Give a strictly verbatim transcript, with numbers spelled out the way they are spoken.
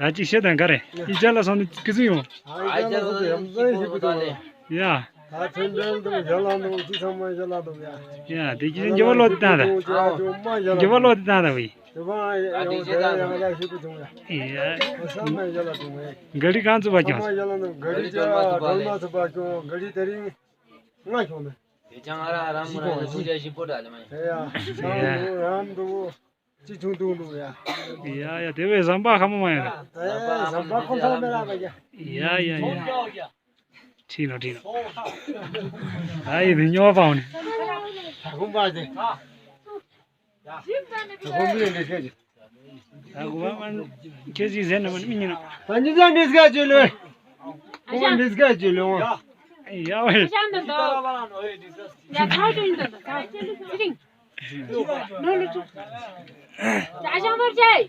ད་ཅིག་བཤད་དང་ག་རེ། ཨི་ཅག་ལ་སོང་ནས་སྐུ་གཟུགས་ཡོང་། ཨ་ཨི་ཅག་ལ་སོང་ནས་ཡ་མཚན་ཞིག་པོ་འདུག་ཡ། ད་ཚན་འདྲེན་འདུག་ཞལ་ལག་འདུག་ཅི་ཚང་མ་ཞལ་ལག་འདུག་ཡ། ཡ་དེ་ཅི་འགྱུར་བ་ལོག་དེ་བཏང་ད། འགྱུར་བ་ལོག་དེ་བཏང་ད་བས། འགྱུར་བ་ཡང་ཡང་ཡང་ཞིག་པོ་འདུག་ཡ། ཡ་ཚང་མ་ཞལ་ལག་འདུག་བས། ག་རི་གང་ཚུགས་པ་ཚང་མ་ཀྱང་། ཞལ་ལག་འདུག་ག་རི་ཅག་སྒྲོལ་མ་ཚུགས་པ་ཀྱང་ག་རི་དེ་རིང་ལྔ་བྱུང་མེད། དེ་ཅང་ཨ་ར་རམ་མོ་ར་ཐུགས་རྗེ་ཞིག་པོ་འདྲ་ལེ་མ་ཡིན། དེ་ཡ་ཡ། རམ་འདུག་ཅི་ཆུང་ཐུང་འདུག་ཡ། ཡ་ཡ་དེ་བས་ཟམ་པ་ཁ་མོ་མ་ཡོད་ད། ཟམ་པ་ཁོ་ཚང་མེད་ལ་བ་ཡ། ཡ་ཡ་ཡ། ཁྲིད་ནོ་ཁྲིད་ནོ། ཨ་ཡི་དེ་སྨྱོ་པའོ་ནི། ད་ཁུམ་པ་དེ། ད་ཁུམ་པ་ལས་འདྲེ་སྐད་ཅིག་ད་གུ་བ་མ་ཁྱེད་ཅིག་ཟེར་ནི་མ་ནི་མི་ཉན་ནོ། ད་ཉི་ཟ་འདྲེ་སྐད་ཅིག་ལོས། ཁུམ་པ་འདྲེ་སྐད་ཅིག་ལོས་འོང་། ཡ་ཝེ། ཡ་ཁ་ཅུང་འདི་འདི་ཁ་ཅི་རིང་། ནོ་ལུ་ཅུ། ཅ་ཞང་བར་ཅའི།